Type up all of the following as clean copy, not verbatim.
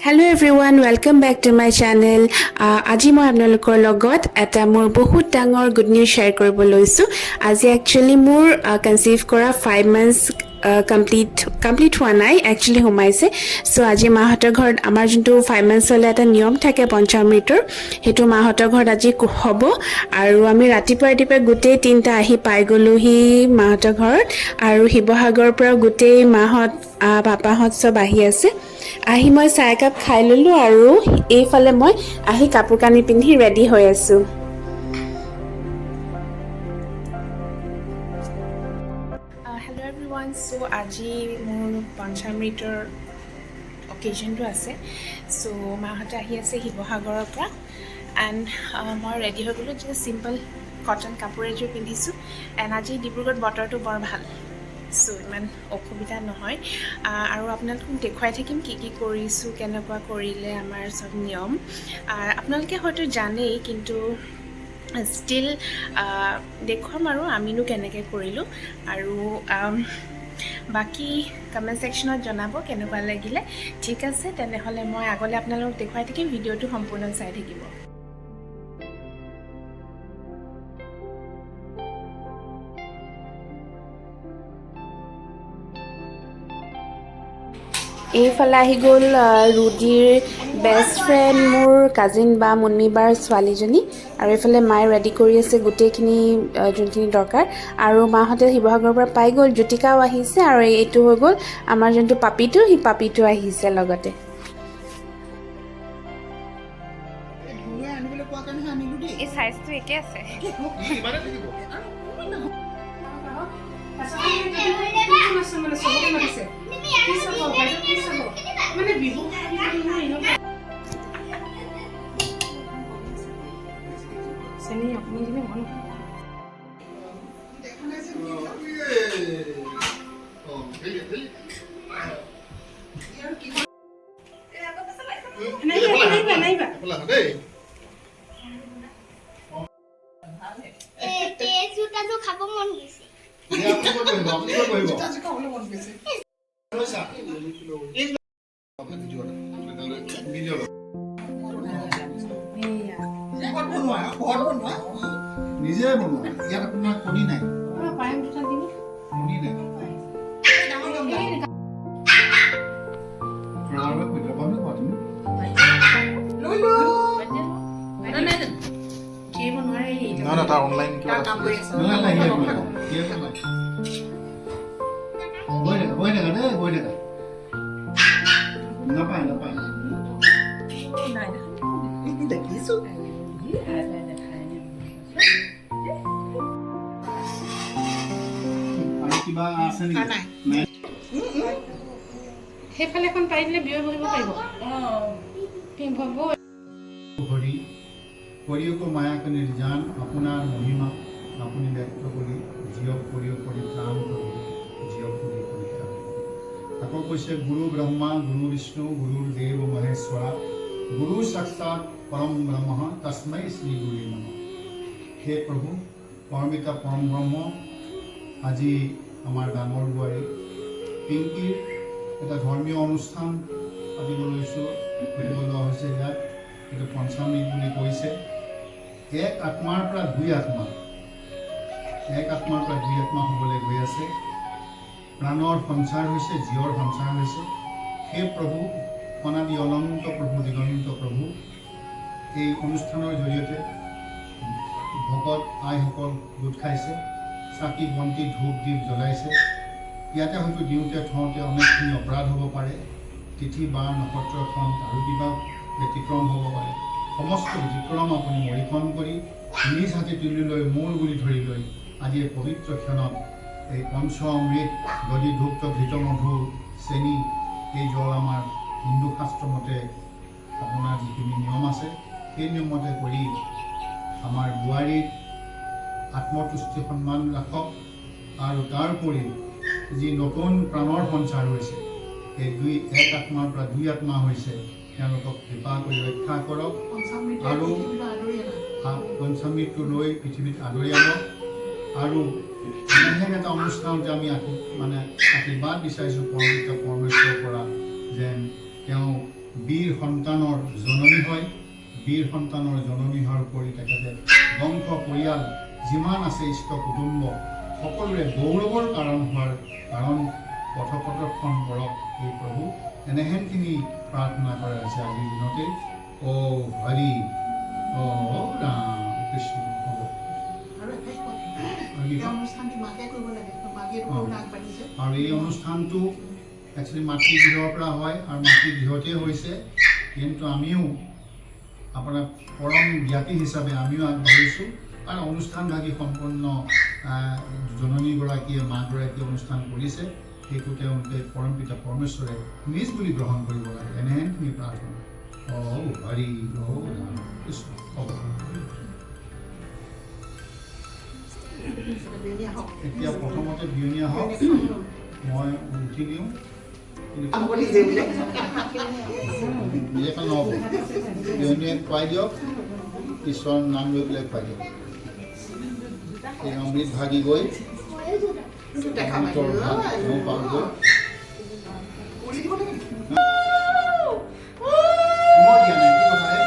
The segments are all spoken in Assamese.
Hello everyone, welcome back to my channel. আজি মই আপোনালোকৰ লগত এটা মোৰ বহুত ডাঙৰ গুড নিউজ শ্বেয়াৰ কৰিব লৈছোঁ। আজি একচুৱেলি মোৰ কনচিভ কৰা 5 মান্থছ কমপ্লিট হোৱা নাই, একচুৱেলি সোমাইছে। চ' আজি মাহঁতৰ ঘৰত আমাৰ যোনটো 5 মান্থছ হ'লে এটা নিয়ম থাকে পঞ্চামৃতৰ, সেইটো মাহঁতৰ ঘৰত আজি হ'ব। আৰু আমি ৰাতিপুৱা ৰাতিপুৱা গোটেই তিনিটা আহি পাই গ'লোহি মাহঁতৰ ঘৰত। আৰু শিৱসাগৰৰ পৰা গোটেই মাহঁত, পাপাহঁত চব আহি আছে। আহি মই চাহ একাপ খাই ল'লোঁ আৰু এইফালে মই আহি কাপোৰ কানি পিন্ধি ৰেডি হৈ আছোঁ। হেল্ল' এভৰিৱান, চ' আজি মোৰ পঞ্চামৃতৰ অকেজনটো আছে। চ' মাহঁতে আহি আছে শিৱসাগৰৰ পৰা এণ্ড মই ৰেডি হৈ গ'লোঁ। জাষ্ট চিম্পল কটন কাপোৰ এযোৰ পিন্ধিছোঁ। এণ্ড আজি ডিব্ৰুগড়ত বতৰটো বৰ ভাল, চ' ইমান অসুবিধা নহয়। আৰু আপোনালোকক দেখুৱাই থাকিম কি কি কৰিছোঁ, কেনেকুৱা কৰিলে আমাৰ চব নিয়ম। আপোনালোকে হয়তো জানেই, কিন্তু ষ্টিল দেখুৱাম আৰু আমিনো কেনেকৈ কৰিলোঁ। আৰু বাকী কমেণ্ট ছেকশ্যনত জনাব কেনেকুৱা লাগিলে। ঠিক আছে, তেনেহ'লে মই আগলৈ আপোনালোকক দেখুৱাই থাকিম। ভিডিঅ'টো সম্পূৰ্ণ চাই থাকিব। এইফালে আহি গ'ল ৰুডিৰ বেষ্ট ফ্ৰেণ্ড, মোৰ কাজিন বা মুন্মী বাৰ ছোৱালীজনী। আৰু এইফালে মায়ে ৰেডি কৰি আছে গোটেইখিনি যোনখিনি দৰকাৰ। আৰু মাহঁতে শিৱসাগৰৰ পৰা পাই গ'ল, জ্যোতিকাও আহিছে। আৰু এইটো হৈ গ'ল আমাৰ যোনটো পাপিটো, সি পাপিটো আহিছে লগতে। ধুনুৱে আনিবলৈ কোৱা কাৰণেহে আনিলো দেই। এই চাইজটো একে আছে। ইমানে থাকিব। মানে চবকে মাতিছে, কি চাব বাইদেউ, কি চাব? মানে বিহু নহয়। চেনি অকণমান দিলে হ'ব নহয়? দেখা নাই যে। অ, খেলি খেলি। আৰু কিহৰ নাহিবা, নাহিবা, নাহিবা। এইফালে আহা দেই। জোতাটো খাব মন গৈছে। দিয়া, আপুনি ক'ত বহিব? আপুনি ক'ত বহিব? জোতা খাবলৈ মন গৈছে। লৈছা? আপুনি ভিডিঅ' এটা ভিডিঅ' লওক। ঘৰত বনোৱা, ঘৰত বনোৱা। নিজে বনোৱা। ইয়াত আপোনাৰ কণী নাই। পায়ম দুটা দিব। কণী নাই। ডাঙৰ গামলা। আৰু পইতা খোৱা তুমি। লৈ লো। এৰিব নোৱাৰে। নহয় নহয়, তাৰ অনলাইন কিবা তাৰ কাম কৰি আছে। নাই নাই, সি একো নাই, সি একো নাই। বহি থাকা, বহি থাকা দেই, বহি থাকা। নাপায়, নাপায়। দেখিছো। আৰু কিবা আছে নেকি? নাই। নাই। সেইফালে এখন পাৰি দিলে বিয়ৈ বহিব পাৰিব। হ'ব। হৰি কৰিওক মায়াক নিৰ্যান, আপোনাৰ মহিমা আপুনি ব্যক্ত কৰি জীয়ক কৰিও পৰিত্ৰাণ প্ৰভু, জীয়ক কৰি পৰিত্ৰাণ। আকৌ কৈছে, গুৰু ব্ৰহ্মা গুৰু বিষ্ণু গুৰুৰ দেৱ মহেশ্বৰা, গুৰু সাক্ষাৎ পৰম ব্ৰহ্ম তস্মৈ শ্ৰী গুৰুৱে নমঃ। হে প্ৰভু পৰমিতা পৰম ব্ৰহ্ম, আজি আমাৰ ডাঙৰ বোৱাৰী পিংকীৰ এটা ধৰ্মীয় অনুষ্ঠান পাতিব লৈছোঁ, পাতিব লোৱা হৈছে। ইয়াত এইটো পঞ্চামৃত বুলি কৈছে। এক আত্মাৰ পৰা দুই আত্মা, এক আত্মাৰ পৰা দুই আত্মা হ'বলৈ গৈ আছে। প্ৰাণৰ সঞ্চাৰ হৈছে, জীৱৰ সঞ্চাৰ হৈছে। সেই প্ৰভু অনাদি অনন্ত প্ৰভু, দিগন্ত প্ৰভু, এই অনুষ্ঠানৰ জৰিয়তে ভকত আইসকল গোট খাইছে, চাকি বন্তি ধূপ দীপ জ্বলাইছে। ইয়াতে হয়তো দিওঁতে থওঁতে অনেকখিনি অপৰাধ হ'ব পাৰে। তিথি বাৰ নক্ষত্ৰখন আৰু কিবা ব্যতিক্ৰম হ'ব পাৰে। সমস্ত ব্যতিক্ৰম আপুনি মৰিষণ কৰি নিজ হাতে তুলি লৈ, মোৰ বুলি ধৰি লৈ আজি এই পবিত্ৰ ক্ষণত এই পঞ্চ অমৃত দধি ধূপ ঘৃত মধু চেনি, এই জল আমাৰ হিন্দু শাস্ত্ৰ মতে আপোনাৰ যিখিনি নিয়ম আছে, সেই নিয়মমতে কৰি আমাৰ বোৱাৰীৰ আত্মতুষ্টি সন্মান ৰাখক। আৰু তাৰোপৰি যি নতুন প্ৰাণৰ সঞ্চাৰ হৈছে, এই দুই এক আত্মাৰ পৰা দুই আত্মা হৈছে, তেওঁলোকক কৃপা কৰি ৰক্ষা কৰক। আৰু পঞ্চামৃতটো লৈ পৃথিৱীত আদৰি আনক। আৰু এনেহেন এটা অনুষ্ঠানতে আমি মানে আশীৰ্বাদ বিচাৰিছোঁ পৰমিতা পৰমেশ্বৰৰ পৰা, যেন তেওঁ বীৰ সন্তানৰ জননী হয়। বীৰ সন্তানৰ জননী হোৱাৰ উপৰি তেখেতে বংশ পৰিয়াল যিমান আছে, ইষ্ট কুটুম্ব সকলোৰে গৌৰৱৰ কাৰণ হোৱাৰ কাৰণ পথ প্ৰদৰ্শন কৰক এই প্ৰভু, এনেহেনখিনি প্ৰাৰ্থনা কৰা হৈছে আজিৰ দিনতে। অ হৰি, অ ৰাম, কৃষ্ণ। হ'ব। আৰু এঠাইত কয়, আৰু কি এই কয়? অনুষ্ঠানটি মাকে কৰিব লাগে, মাকে এইটো কৰিবলৈ আগবাঢ়িছে। আৰু এই অনুষ্ঠানটো একচুৱেলি মাতৃগৃহৰ পৰা হয় আৰু মাতৃগৃহতে হৈছে, কিন্তু আমিও আপোনাৰ পৰম জ্ঞাতি হিচাপে আমিও আগবাঢ়িছোঁ আৰু অনুষ্ঠানভাগি সম্পূৰ্ণ জননীগৰাকীয়ে, মাগৰাকীয়ে অনুষ্ঠান কৰিছে। সেইটো তেওঁলোকে পৰমপিতা পৰমেশ্বৰে নিজ বুলি গ্ৰহণ কৰিব লাগে, এনেহেনখিনি প্ৰাৰ্থনা। অ হৰি, অ ৰাম, কৃষ্ণ। হ'ব। বিয়নী আহক। এতিয়া প্ৰথমতে বিয়নীয়া হওক, মই উঠি দিওঁ কিন্তু কাম কৰি নিজে বোলে। নিজে খালে নহ'ব। বিয়নীয়ে খুৱাই দিয়ক, ঈশ্বৰৰ নাম লৈ পেলাই খুৱাই দিয়ক। এই অমৃত ভাগি গৈ দেখা অমৃতৰ ভাগ ময়ো পামগৈ। উলি দিব লাগে নেকি? মই দিয়া নাই, কি কথা হে?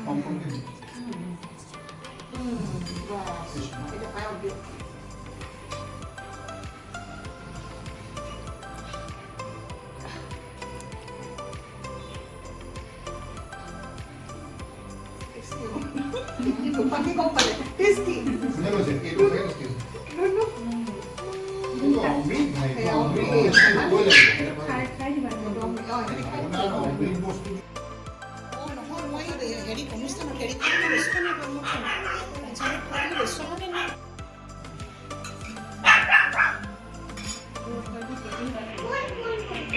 কম কমকৈ দিম। কৃষ্ণ। এতিয়া পায়স দিয়ক। টেষ্টি। বাকী গম পালে টেষ্টি। কোনে কৈছে? এইটো চাগে টেষ্টি হৈছে। এইটো অমৃত ভাই, এইটো অমৃত টেষ্টি হ'বই লাগিব। খাই খাই দিবা। আপোনাৰ অমৃত বস্তু। অঁ নহয়, মই হেৰি অনুষ্ঠানত হেৰি খাবলৈ গৈছোঁ, পঞ্চায়ত খোৱাবলৈ গৈছোঁ।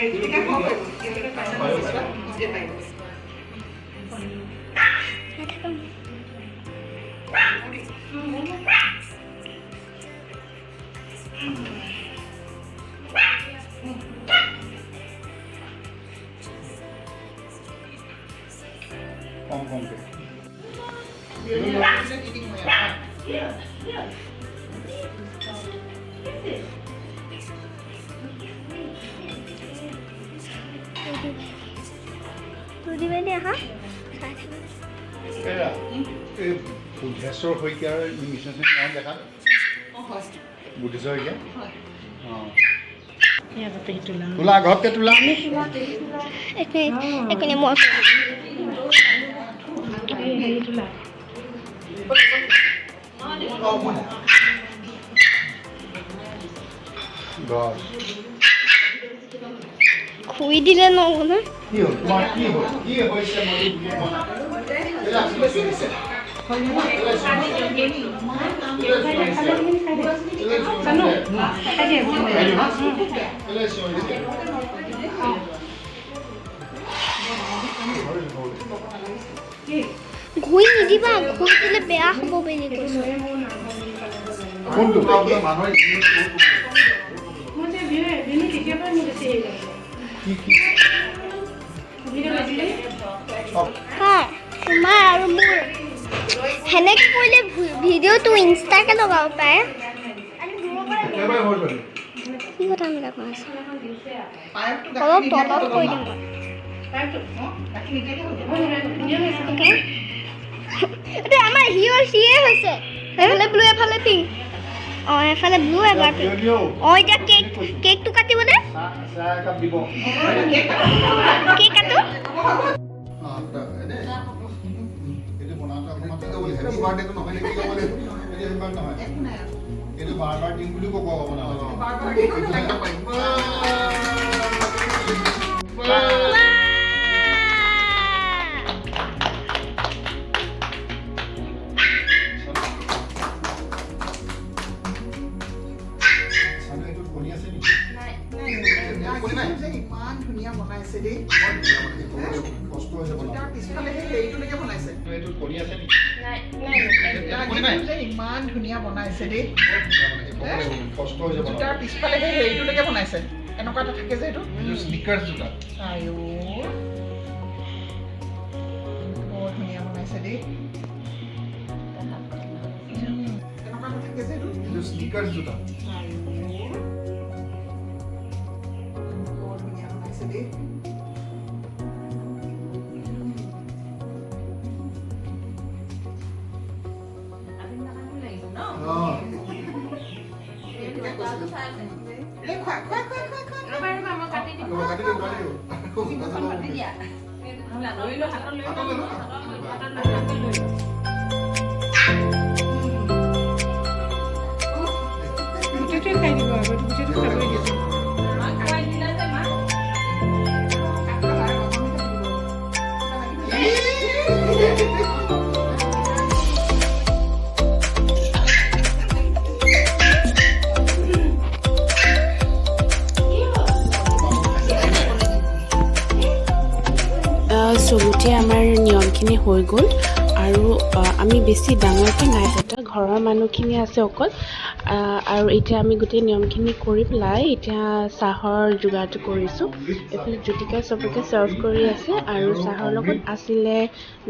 এইকেইটা খাব পাৰিব, এইকেইটা নিজে পাৰিব। কম কমকৈ। দি দিম মই আৰু। দিবেনে আহা চাই থাকোঁ। এৰা, এই বুদ্ধেশ্বৰ শইকীয়াৰ মিছন নাম দেখা। অঁ হয়। বুদ্ধেশ্বৰ শইকীয়া। হয়। অঁ। ইয়াতে তোলা। তোলা, ঘৰতকৈ তোলা। এক মিনিট, এক মিনিট, মই এই হেৰি তোলা। অঁ মই গছ। খুই দিলে নহ'ব নহয়। কি হ'ল তোমাৰ? কি হ'ল? কি হৈছে? মই বুজি পোৱা নাই। কেলে চিঞৰিছে? কেলে চিঞৰিছে? কেলে চিঞৰিছে? কেলে জানো চিঞৰিছে? খাই দিয়ে। কেলে চিঞৰিছে? কি? ঘূৰি নিদিবা, ঘূৰি দিলে বেয়া হ'ব বুলি কৈছোঁ। কোনটো? মই যে বিহু বিহু তেতিয়াৰ পৰাই মোৰ বেছি হেৰি লাগে। কি কি? ভিডিঅ' বেছি। কাৰ, তোমাৰ আৰু মোৰ? সেনেকৈ কৰিলে ভিডিঅ'টো ইনষ্টাকে লগাব পাৰে। একেবাৰে হৈ গ'ল। কি কথা মিলা কৈ আছে? পায়সটো অলপ গাখীৰ নিদিয়াকে তলত কৰি বনাম। দিম মই। অঁ, গাখীৰ নিদিয়াকে হৈ যাব। ধুনীয়া হৈছে। অ'কে, এইটো আমাৰ হি আৰু চিয়ে হৈছে। এফালে ব্লু, এফালে পিংক। অঁ, এফালে ব্লু, এবাৰ পিংক। বিয়নীও। অঁ, এতিয়া কেকটো কাটিব দে। চাহ চাহ একাপ দিব। কেক কাটো। অঁ, এইটো বনাওঁতে অকণমান হেপী বাৰ্থডেটো নহয় নেকি? এইটো হেপী বাৰ্থডে নহয়। একো নাই আৰু। এইটো বাৰ বাৰ দিম বুলিও ক'ব বনাওঁতে। বাৰ বাৰ দিব লাগিব। বাৰ। চানু, এইটোত কণী আছে নেকি? গাখীৰটো যে ইমান ধুনীয়া বনাইছে দেই। কষ্ট হৈছে তাৰ বনাওঁতে। পিছফালে সেই হেৰিটোলৈকে বনাইছে। এইটোত কণী আছে নেকি? গাখীৰটো যে ইমান ধুনীয়া বনাইছে দেই। কষ্ট হৈছে জোতাৰ বনাওঁতে। পিছফালে সেই হেৰিটোলৈকে বনাইছে, এনেকুৱা এটা থাকে যে এইটো। স্নিকাৰ্ছ জোতা। আইঅ, বৰ ধুনীয়া। বনাইছে দেই। কেনেকুৱা থাকে যে এইটো। এইটো স্নিকাৰ্ছ জোতা। বৰ ধুনীয়া বনাইছে দেই। অঁ। এই খোৱা খোৱা খোৱা খোৱা খোৱা। ৰ'বা ৰ'বা, মই কাটি দিম। কাটি দিব, কাটি দিব। কাটি দিয়া। লৈ ল, হাতত লৈ ল। হাতত লৈ ল। হাতত লৈ ল, হাতত লৈ ল। গোটেইটোৱে খাই দিব আকৌ, গোটেইটো খাবই দিব। মাক খুৱাই দিলা যে মাক। চ' গোটেই আমাৰ নিয়মখিনি হৈ গ'ল আৰু আমি বেছি ডাঙৰকৈ নাই পতা, ঘৰৰ মানুহখিনি আছে অকল। আৰু এতিয়া আমি গোটেই নিয়মখিনি কৰি পেলাই এতিয়া চাহৰ যোগাৰটো কৰিছোঁ। এইফালে জ্যোতিকাই চবকে ছাৰ্ভ কৰি আছে আৰু চাহৰ লগত আছিলে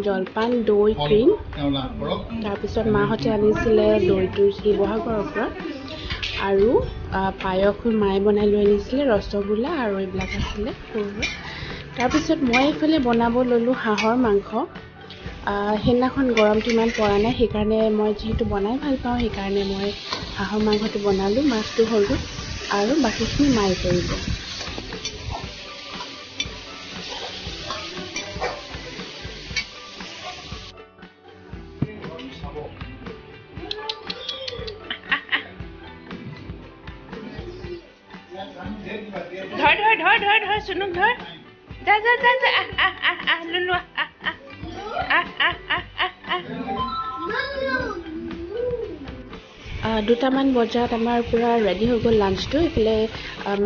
জলপান, দৈ, ক্ৰীম। তেওঁ লাভ কৰক। তাৰপিছত মাহঁতে আনিছিলে দৈটো শিৱসাগৰৰ পৰা আৰু পায়স মায়ে বনাই লৈ আনিছিলে, ৰসগোল্লা আৰু এইবিলাক আছিলে সৰু সুৰা। তাৰপিছত মই এইফালে বনাব ল'লোঁ হাঁহৰ মাংস। সেইদিনাখন গৰমটো ইমান পৰা নাই, সেইকাৰণে মই যিহেতু বনাই ভাল পাওঁ, সেইকাৰণে মই হাঁহৰ মাংসটো বনালোঁ। মাছটো হৈ গ'ল আৰু বাকীখিনি মায়ে কৰিব। ধৰ ধৰ ধৰ ধৰ ধৰ, চুনুক ধৰ। যা যা যা যা, আহ আহ আহ আহ, লুলু, আহ আহ আহ আহ আহ আহ আহ। 2টামান বজাত আমাৰ পূৰা ৰেডি হৈ গ'ল লাঞ্চটো। এইফালে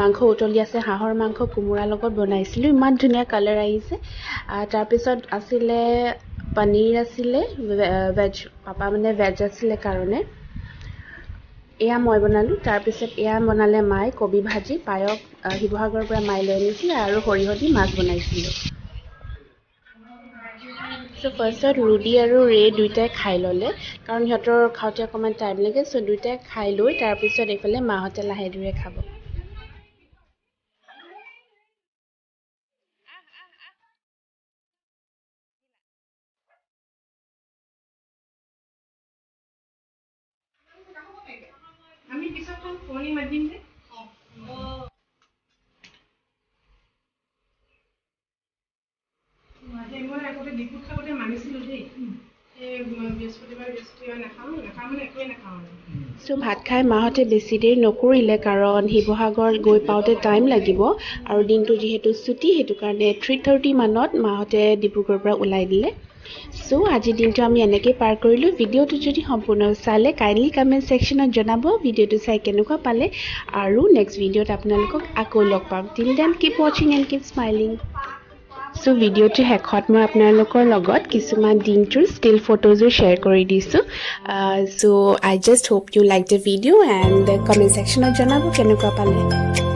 মাংস উতলি আছে, হাঁহৰ মাংস কোমোৰাৰ লগত বনাইছিলোঁ, ইমান ধুনীয়া কালাৰ আহিছে। তাৰপিছত আছিলে পনীৰ, আছিলে ভেজ, পাপা মানে ভেজ আছিলে কাৰণে এয়া মই বনালোঁ। তাৰপিছত এয়া বনালে মায়ে, কবি ভাজি, পায়স শিৱসাগৰৰ পৰা মায়ে লৈ আনিছিলে আৰু সৰিয়হ দি মাছ বনাইছিলোঁ। চ' ফাৰ্ষ্টত ৰুডি আৰু ৰে দুয়োটাই খাই ল'লে, কাৰণ সিহঁতৰ খাওঁতে অকণমান টাইম লাগে। চ' দুয়োটাই খাই লৈ তাৰপিছত এইফালে মাহঁতে লাহে ধীৰে খাব। আমি পিছত খাম, ফোনি মাতিম যে। মই আগতে ডিপুত থাকোঁতে মানিছিলোঁ দেই, এই বৃহস্পতিবাৰ বৃহস্পতিবাৰ নাখাওঁ, নাখাওঁ মানে একোৱেই নাখাওঁ আৰু। চ' ভাত খাই মাহঁতে বেছি দেৰি নকৰিলে, কাৰণ শিৱসাগৰ গৈ পাওঁতে টাইম লাগিব আৰু দিনটো যিহেতু ছুটি, সেইটো কাৰণে 3:30 মানত মাহঁতে ডিব্ৰুগড়ৰ পৰা ওলাই দিলে। চ' আজিৰ দিনটো আমি এনেকেই পাৰ কৰিলোঁ। ভিডিঅ'টো যদি সম্পূৰ্ণ চালে কাইণ্ডলি কমেণ্ট ছেকশ্যনত জনাব ভিডিঅ'টো চাই কেনেকুৱা পালে আৰু নেক্সট ভিডিঅ'ত আপোনালোকক আকৌ লগ পাম। Till then keep watching and keep smiling. So ভিডিঅ'টোৰ শেষত মই আপোনালোকৰ লগত কিছুমান দিনটোৰ ষ্টিল ফটোজো শ্বেয়াৰ কৰি দিছোঁ। So I just hope you like the video and comment ছেকশ্যনত জনাব কেনেকুৱা পালে।